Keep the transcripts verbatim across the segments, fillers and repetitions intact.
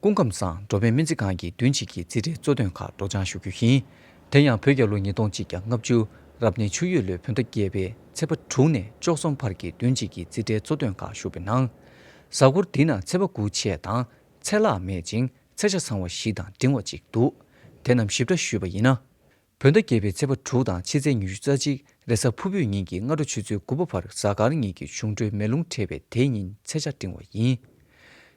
སྐུ་ཁམས་བཟང་། འགྲོ་ཕན་སྨན་རྩིས་ཁང་གི་བདུན་གཅིག་གི་རྩིས་ཁྲའི་གཙོ་དོན་ཁག་སྒྲོག་སྦྱང་ཞུ་རྒྱུ་ཡིན། དེ་ཡང་བོད་རྒྱལ་ལོ་ཉིས་སྟོང་གཅིག་བརྒྱ་ལྔ་བཅུ་རབ་གནས་ཆུ་ཡོས་ལོའི་བོད་ཟླ་བརྒྱད་པའི་ཚེས་པ་དྲུག་ནས་བཅུ་གསུམ་བར་གྱི་བདུན་གཅིག་གི་རྩིས་ཁྲའི་གཙོ་དོན་ཁག་ཞུ་བའི་ནང་། གཟའ་འཁོར་འདི་ན་ཚེས་པ་དགུ་ཆད་དང་ཚེས་ལྷག་མེད་ཅིང་ཚེས་ཆ་ཚང་བ་བཞི་དང་འབྲིང་བ་གཅིག་འདུག་དེ་རྣམས་ཞིབ་ཕྲ་ཞུས་པ་ཡིན་ན། བོད་ཟླ་བརྒྱད་པའི་ཚེས་པ་དྲུག་དང་ཕྱི་ཚེས་ཉི་ཤུ་རྩ་གཅིག་རེས་གཟའ་ཕུར་བུའི་ཉིན་གྱི་སྔ་དྲོ་ཆུ་ཚོད་དགུ་པ་བར་གཟའ་སྐར་ཉིན་གྱི་འབྱུང་འཕྲོད་མེ་རླུང་འཕྲད་པས་དེའི་ཉིན་ཚེས་ཆ་འབྲིང་བ་ཡིན།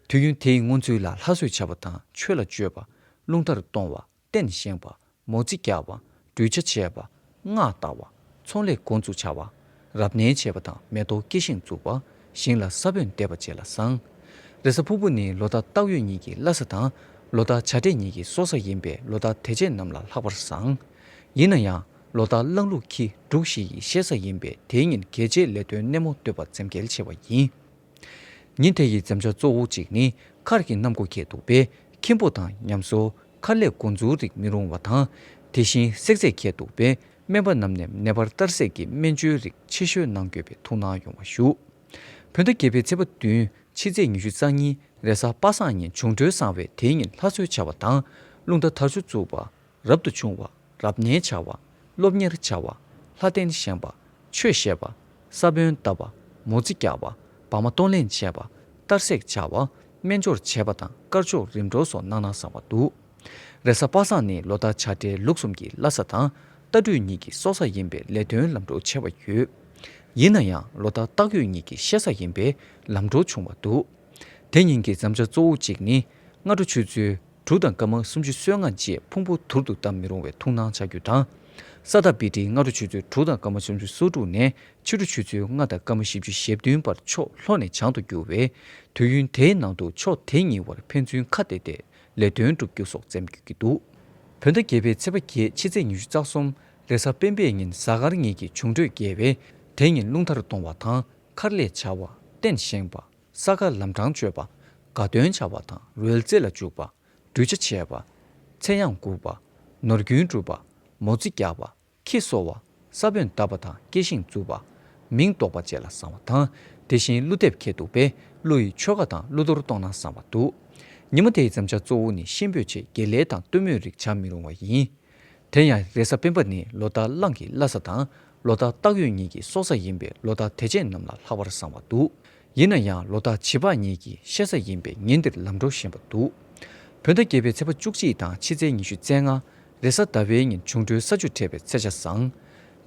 དུས་ཡུན་དེའི་སྔོན་ཚུད་ལ་ལྷ་གསོལ་བྱ་བ་དང་ཆོས་ལ་སྤྱོད་པ། རླུང་རྟར་གཏོང་བ། རྟེན་བཞེངས་པ། མོ་རྩིས་རྒྱག་པ། སྒྲུབ་ཆ་བྱས་པ། སྔགས་བཏབ་པ། ཚོང་ལས་འགོ་འཛུགས་བྱ་བ། རབ་གནས་བྱས་པ་དང་མེ་ཏོག་སྐྱེ་ཤིང་འཛུགས་པ། ཞིང་ལ་ས་བོན་འདེབས་པ་བཅས་ལ་བཟང་། རེས་གཟའ་ཕུར་བུ་ནི་ལོ་ཟླ་སྟག་ཡོས་ཉིན་གྱི་བླ་གཟའ་དང་། ལོ་ཟླ་བྱ་སྤྲེལ་ཉིན་གྱི་སྲོག་གཟའ་ཡིན་པས་ལོ་ཟླ་དེ་བྱས་རྣམས་ལ་ལྷག་པར་བཟང་། ཡིན་ན་ཡང་ལོ་ཟླ་གླང་ལུག་ཁྱི་འབྲུག་བཞི་ཡི་གཤེད་གཟའ་ཡིན་པས་དེའི་ཉིན་རྒྱལ་གཅེས་ལས་དོན་སྣེ་མོ་གཏོད་པ་འཛེམ་གེལ་ཆེ་བ་ཡིན། ཉིན་དེ་ཡི་འཛེམ་བྱ་གཙོ་བོ་གཅིག་ནི་མཁར་གྱི་གནམ་སྒོ་ཁེལ་འདུག་པས་ཁྱིམ་སྤོ་དང་ཉམས་གསོ། མཁར་ལས་འགོ་འཛུགས་རིགས་མི་རུང་བ་དང་། དེ་བཞིན་བསྲེག་རྫས་ཁེལ་འདུག་པས་སྨན་པ་རྣམས་ནས་ནད་པར་གཏར་སྲེག་གི་སྨན་བཅོས་རིགས་ཆེ་ཤོས་གནང་དགོས་པའི་ཐུགས་སྣང་ཡོང་བ་ཞུ། བོད་ཟླ་བརྒྱད་པའི་ཚེས་པ་བདུན་ཕྱི་ཚེས་ཉི་ཤུ་རྩ་གཉིས་རེས་གཟའ་པ་སངས་ཉིན་འབྱུང་འཕྲོད་བཟང་བས་དེའི་ཉིན་ལྷ་གསོལ་བྱ་བ་དང་། རླུང་རྟ་དར་ལྕོག་བཙུགས་པ། རབ་ཏུ་བྱུང་བ། རབ་གནས་བྱ་བ། སློབ་གཉེར་བྱ་བ། ལྷ་རྟེན་བཞེངས་པ། ཆོས་བཤད་པ། ས་བོན་བཏབ་པ། མོ་རྩིས་རྒྱག་པ། བག་མ་གཏོང་ལེན་བྱས་པ། གཏར་སྲེག་བྱ་བ། སྨན་སྦྱོར་བྱས་པ་དང་དཀར་ཕྱོགས་རིམ་གྲོ་སོགས་གནང་ན་བཟང་བ་འདུག་རེས་གཟའ་པ་སངས་ནི་ལོ་ཟླ་བྱ་སྤྲེལ་ལུག་གསུམ་གྱི་བླ་གཟའ་དང་རྟ་སྦྲུལ་གཉིས་ཀྱི་སྲོག་གཟའ་ཡིན་པས་ལས་དོན་ལམ་འགྲོ་ཆེ་བ་ཡོད། ཡིན་ན་ཡང་ལོ་ཟླ་སྟག་ཡོས་གཉིས་ཀྱི་གཤེད་གཟའ་ཡིན་པས་ལམ་འགྲོ་ཆུང་བ་འདུག་དེ་ཉིན་གྱི་འཛེམ་བྱ་གཙོ་བོ་གཅིག་ནི། སྔ་དྲོ་ཆུ་ཚོད་དྲུག་དང་སྐར་མ་སུམ་ཅུ་སོ་ལྔ་རྗེས་ཕུང་པོ་དུར་དུ་བཏབ་མི་རུང་བའི་ཐུགས་སྣང་བྱ་རྒྱུ་དང་། ས་བདག་བི་ཏྲི་སྔ་དྲོ་ཆུ་ཚོད་དྲུག་དང་སྐར་མ་སུམ་ཅུ་སོ་དྲུག་ནས་ཕྱི་དྲོ་ཆུ་ཚོད་ལྔ་དང་སྐར་མ་བཞི་བཅུ་ཞེ་བདུན་བར་ཕྱོགས་ལྷོ་ནས་བྱང་དུ་རྒྱུག་པས། དུས་ཡུན་དེའི་ནང་དུ་ཕྱོགས་དེ་གཉིས་བར་ཕན་ཚུན་ཁ་གཏད་དེ་ལས་དོན་སྒྲུབ་རྒྱུ་སོགས་འཛེམ་དགོས་ཀྱི་འདུག་བོད་ཟླ་བརྒྱད་པའི་ཚེས་པ་བརྒྱད་ཕྱི་ཚེས་ཉི་ཤུ་རྩ་གསུམ་རེས་གཟའ་སྤེན་པའི་ཉིན་གཟའ་སྐར་ཉིན་གྱི་འབྱུང་འཕྲོད་རྒྱས་པས་དེ་ཉིན་རླུང་རྟར་གཏོང་བ་དང་མཁར་ལས་བྱ་བ། རྟེན་བཞེངས་པ། ས་ཁ་ལམ་འཕྲང་གཅོད་པ། དགའ་སྟོན་བྱ་བ་དང་རོལ་རྩེད་ལ་འཇུག་པ། སྒྲུབ་ཆ་བྱས་པ། ཚེ་གཡང་འགུགས་པ། ནོར་རྒྱུན་སྒྲུབ་པ། མོ་རྩིས་རྒྱག་པ། ཁྱི་གསོ་བ། ས་བོན་བཏབ་པ་དང་སྐྱེ་ཤིང་འཛུགས་པ། མིང་འདོགས་པ་བཅས་ལ་བཟང་བ་དང་། དེ་བཞིན་ཀླུ་འདེབས་འཁེལ་འདུག་པས་ཀླུ་ཡི་ཆོ་ག་དང་ཀླུ་གཏོར་གཏོང་ན་བཟང་བ་འདུག་ཉིན་མོ་དེའི་འཛེམ་བྱ་གཙོ་བོ་ནི་གཤིན་པོའི་ཆེད་དགེ་ལས་དང་སྟོན་མོའི་རིགས་བྱ་མི་རུང་བ་ཡིན། དེ་ཡང་རེས་གཟའ་སྤེན་པ་ནི་ལོ་ཟླ་གླང་གི་བླ་གཟའ་དང་ལོ་ཟླ་སྟག་ཡོས་གཉིས་ཀྱི་སྲོག་གཟའ་ཡིན་པས་ལོ་ཟླ་དེ་བྱས་རྣམས་ལ་ལྷག་པར་བཟང་བ་འདུག་ཡིན་ན་ཡང་ལོ་ཟླ་བྱི་པགས་གཉིས་ཀྱི་གཤེད་གཟའ་ཡིན་པས་ཉིན་འདིར་ལམ་འགྲོ་ཞན་པ་འདུག་བོད་ཟླ་བརྒྱད་པའི་ཚེས་པ་བཅུ་གཅིག་དང་ཕྱི་ཚེས་ཉི་ཤུ་རྩ་ལྔ་རེས་གཟའ་ཟླ་བའི་ཉིན་འབྱུང་འཕྲོད་ས་ཆུ་འཕྲད་པའི་ཚེས་ཆ་བཟང་།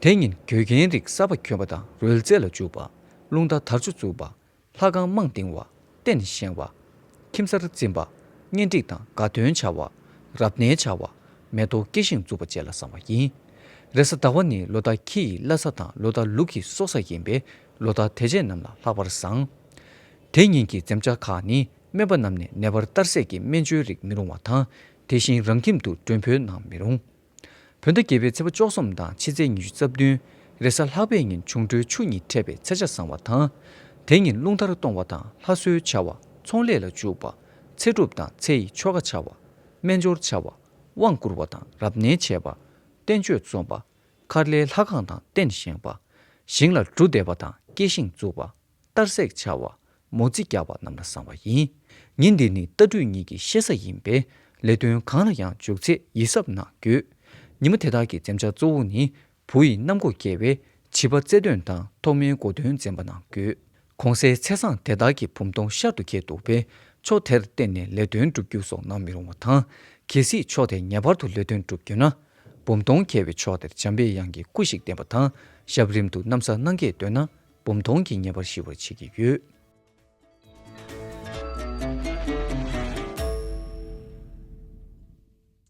དེ་ཉིན་གོས་རྒྱན་རིགས་གསར་པ་གྱོན་པ་དང་རོལ་རྩེད་ལ་འཇུག་པ། རླུང་རྟ་དར་ལྕོག་འཛུགས་པ། ལྷ་ཁང་རྨང་བཏིང་བ། རྟེན་བཞེངས་པ། ཁྱིམ་གསར་འཛིན་པ། གཉེན་སྒྲིག་དང་དགའ་སྟོན་བྱ་བ། རབ་གནས་བྱ་བ། མེ་ཏོག་སྐྱེ་ཤིང་འཛུགས་པ་བཅས་ལ་བཟང་བ་ཡིན། རེས་གཟའ་ཟླ་བ་ནི་ལོ་ཟླ་ཁྱི་ཡི་བླ་གཟའ་དང་ལོ་ཟླ་ལུག་གི་སྲོག་གཟའ་ཡིན་པས་ལོ་ཟླ་དེ་བྱས་རྣམས་ལ་ལྷག་པར་བཟང་། དེ་ཉིན་གྱི་འཛེམ་བྱ་ཁག་ནི་སྨན་པ་རྣམས་ནས་ནད་པར་གཏར་སྲེག་གི་སྨན་བཅོས་རིགས་མི་རུང་བ་དང་། དེ་བཞིན་རང་ཁྱིམ་དུ་མགྲོན་འབོད་གནང་མི་རུང་། བོད་ཟླ་བརྒྱད་པའི་ཚེས་པ་བཅུ་གསུམ་དང་ཕྱི་ཚེས་ཉི་ཤུ་རྩ་བདུན་རེས་གཟའ་ལྷག་པའི་ཉིན་འབྱུང་འཕྲོད་ཆུ་གཉིས་འཕྲད་པའི་ཚེས་ཆ་བཟང་བ་དང་། དེ་ཉིན་རླུང་རྟར་གཏོང་བ་དང་ལྷ་གསོལ་བྱ་བ། ཚོང་ལས་ལ་འཇུག་པ། ཚེ་སྒྲུབ་དང་ཚེ་ཡི་ཆོ་ག་བྱ་བ། སྨན་སྦྱོར་བྱ་བ། དབང་བསྐུར་བ་དང་རབ་གནས་བྱས་པ། བསྟན་བཅོས་རྩོམ་པ། མཁར་ལས་ལྷ་ཁང་དང་རྟེན་བཞེངས་པ། ཞིང་ལ་འབྲུ་འདེབས་པ་དང་སྐྱེ་ཤིང་འཛུགས་པ། གཏར་སྲེག་བྱ་བ། མོ་རྩིས་རྒྱག་པ་རྣམས་ལ་བཟང་བ་ཡིན། ཉིན་འདི་ནི་རྟ་སྦྲུལ་གཉིས་ཀྱི་གཤེད་གཟའ་ཡིན་པས་ལས་དོན་གང་ལ་ཡང་འཇུག་ཚེ་ཡིད་གཟབ་གནང་དགོས། ཉིན་མོ་དེ་དག་གི་འཛེམ་བྱ་གཙོ་བོ་ནི་བུ་ཡི་གནམ་སྒོ་བརྒྱད་པའི་བྱིས་པ་བརྩེ་འདོན་དང་ཐོག་མའི་གོ་སྟོན་འཛེམ་པ་གནང་དགོས། གོང་གསལ་ཚེས་བཟང་དེ་དག་གི་བུམ་སྟོང་ཤར་དུ་འཁེལ་འདུག་པས་ཕྱོགས་དེར་བརྟེན་ནས་ལས་དོན་སྒྲུབ་རྒྱུ་སོགས་གནང་མི་རུང་བ་དང་། གལ་སྲིད་ཕྱོགས་དེར་ངེས་པར་དུ་ལས་དོན་སྒྲུབ་རྒྱུ་ན། བུམ་སྟོང་འཁེལ་བའི་ཕྱོགས་དེར་འཇམ་པའི་དབྱངས་ཀྱི་སྐུ་ཞིག་བསྟན་པ་དང་ཞབས་རིམ་དུ་གནམ་ས་གནང་གས་འདོད་ན། བུམ་སྟོང་གི་ཉེས་པར་ཞི་བར་བྱེད་ཀྱི་ཡོད།